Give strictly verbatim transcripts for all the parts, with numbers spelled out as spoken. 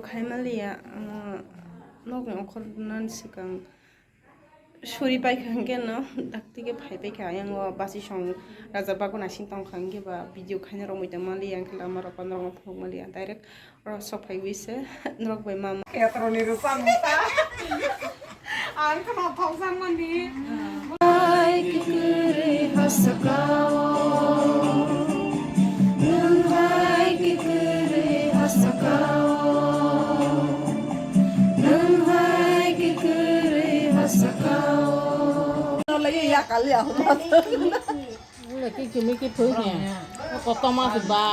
Hai maliya, ah, nokni okhornani swkang suri paikha hwnkhe no dakti khe phai paikha, ayang o basi song raja bagwi naising tongkha hwnkhe ba video khaina romwi tong maliya, hwnkhe lama rok norok phunuk maliya, direct oro sok phaiwi se norok bai mama. Ketroni rwchapmung ta. Ang kheno thokjakmani. Hai kwrwi hasakao, nwng hai kwrwi hasakao, nwng hai kwrwi hasakao. Lagi ya kali ya. Wala ki kimi ki phu he. Koto mas ba.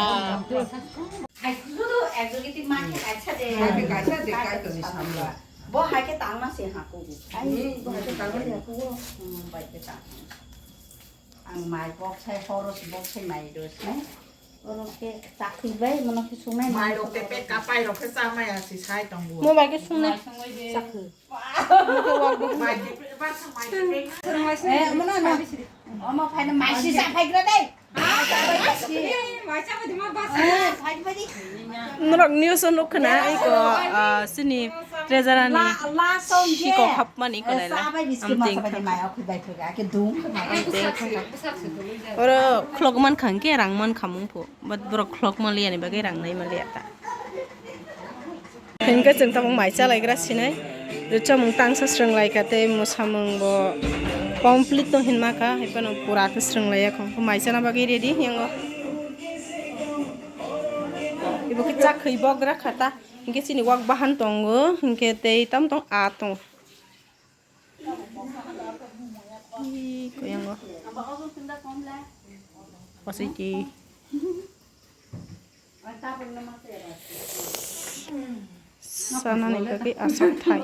Hai, sudu ekjogiti ma khe kaisa de. Hai khe kaisa de, kai to ni samla. Bo hai khe tangma se ha ko. Ai, bo hai khe tangma se ha ko. Hmm, bai khe tang. Ang mai bok sai horos bok sai mai dos ne. Oro khe chakhi bai, mono khe sunai mai. Mai rok te pek kapai rok khe cha mai asi sai tongo. Mo bai khe sunai. Chakhi. Eh, mano, no. Omo phaino maisi sa phaigra dai. Norok news o nukha na, iko, ah, sini treasurer ni siko hapmani iko laila. Amteng kha. Oro khulok man kha hwnkhe rang man kha mung phu. But borok khulok man liya ni bagwi rang nai man liya ta. Hinkhe chwng tabuk mai chalaigra sinai. Rwchapmung tangsa swrwng laikha tei mwsamung bo complete tong hinma kha, hai phano pura khe swrwng laiya kho. Mai chana bagwi ready yango. Ibo khe chak khwi bogra kha ta. Hinkhe chini wak bahan tongo, hinkhe tei tam tong a tong. Ih, koyango. Pasiki. Sanani kaki asok thai.